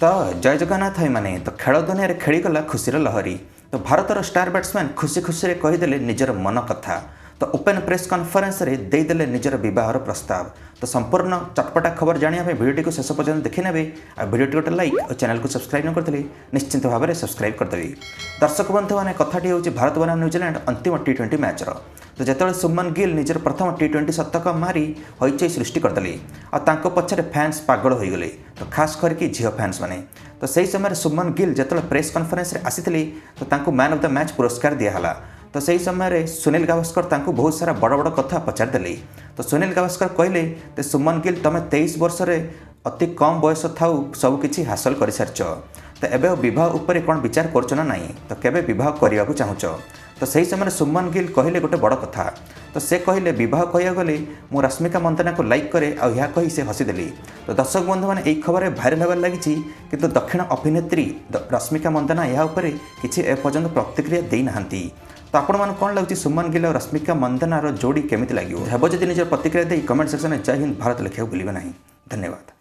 ତ ଜୟ ଜଗନ୍ନାଥ ଭାଇମାନେ। ତ ଖେଳ ଦୁନିଆରେ ଖେଳିଗଲା ଖୁସିର ଲହରୀ। ତ ଭାରତର ଷ୍ଟାର ବ୍ୟାଟ୍ସମ୍ୟାନ୍ ଖୁସି ଖୁସିରେ କହିଦେଲେ ନିଜର ମନ କଥା। ତ ଓପେନ୍ ପ୍ରେସ୍ କନଫରେନ୍ସରେ ଦେଇଦେଲେ ନିଜର ବିବାହର ପ୍ରସ୍ତାବ। ତ ସମ୍ପୂର୍ଣ୍ଣ ଚଟପଟା ଖବର ଜାଣିବା ପାଇଁ ଭିଡ଼ିଓଟିକୁ ଶେଷ ପର୍ଯ୍ୟନ୍ତ ଦେଖିନେବେ ଆଉ ଭିଡ଼ିଓଟି ଗୋଟେ ଲାଇକ୍ ଆଉ ଚ୍ୟାନେଲକୁ ସବସ୍କ୍ରାଇବ୍ ନ କରିଥିଲେ ନିଶ୍ଚିତ ଭାବରେ ସବସ୍କ୍ରାଇବ୍ କରିଦେବେ। ଦର୍ଶକ ବନ୍ଧୁମାନେ, କଥାଟି ହେଉଛି ଭାରତ ବନାମ ନ୍ୟୁଜିଲାଣ୍ଡ ଅନ୍ତିମ ଟି-20 ମ୍ୟାଚ୍ର। ତ ଯେତେବେଳେ ଶୁଭମନ ଗିଲ୍ ନିଜର ପ୍ରଥମ ଟି-20 ଶତକ ମାରି ହଇଚଇ ସୃଷ୍ଟି କରିଦେଲେ ଆଉ ତାଙ୍କ ପଛରେ ଫ୍ୟାନ୍ସ ପାଗଳ ହୋଇଗଲେ, ତ ଖାସ୍ କରିକି ଝିଅ ଫ୍ୟାନ୍ସ ମାନେ। ତ ସେହି ସମୟରେ ଶୁଭମନ ଗିଲ୍ ଯେତେବେଳେ ପ୍ରେସ୍ କନଫରେନ୍ସରେ ଆସିଥିଲେ, ତ ତାଙ୍କୁ ମ୍ୟାନ୍ ଅଫ୍ the match ପୁରସ୍କାର ଦିଆହେଲା। ତ ସେହି ସମୟରେ ସୁନୀଲ ଗାଭାସ୍କର ତାଙ୍କୁ ବହୁତ ସାରା ବଡ଼ ବଡ଼ କଥା ପଚାରିଦେଲେ। ତ ସୁନୀଲ ଗାଭାସ୍କର କହିଲେ ଯେ, "ସୁମନ ଗିଲ୍, ତୁମେ 23 ବର୍ଷରେ ଅତି କମ୍ ବୟସ ଥାଉ ସବୁକିଛି ହାସଲ କରିସାରିଛ। ତ ଏବେ ଆଉ ବିବାହ ଉପରେ କ'ଣ ବିଚାର କରୁଛ ନା ନାହିଁ? ତ କେବେ ବିବାହ କରିବାକୁ ଚାହୁଁଛ?" ତ ସେହି ସମୟରେ ସୁମନ ଗିଲ୍ କହିଲେ ଗୋଟେ ବଡ଼ କଥା। ତ ସେ କହିଲେ, "ବିବାହ କହିବାକୁ ଗଲେ ମୁଁ ରଶ୍ମିକା ମନ୍ଦନାକୁ ଲାଇକ୍ କରେ।" ଆଉ ଏହା କହି ସେ ହସିଦେଲେ। ତ ଦର୍ଶକ ବନ୍ଧୁମାନେ, ଏହି ଖବରରେ ଭାଇରାଲ ହେବାରେ ଲାଗିଛି, କିନ୍ତୁ ଦକ୍ଷିଣ ଅଭିନେତ୍ରୀ ରଶ୍ମିକା ମନ୍ଦନା ଏହା ଉପରେ କିଛି ଏପର୍ଯ୍ୟନ୍ତ ପ୍ରତିକ୍ରିୟା ଦେଇନାହାନ୍ତି। ତ ଆପଣମାନଙ୍କୁ କ'ଣ ଲାଗୁଛି, ସୁମନ ଗିଲ୍ ଆଉ ରଶ୍ମିକା ମନ୍ଦନାର ଯୋଡ଼ି କେମିତି ଲାଗିବ? ହେବ ଯଦି ନିଜର ପ୍ରତିକ୍ରିୟା ଦେଇ କମେଣ୍ଟ ସେକ୍ସନରେ ଜୟ ହିନ୍ଦ ଭାରତ ଲେଖିବାକୁ ଭୁଲିବେ ନାହିଁ। ଧନ୍ୟବାଦ।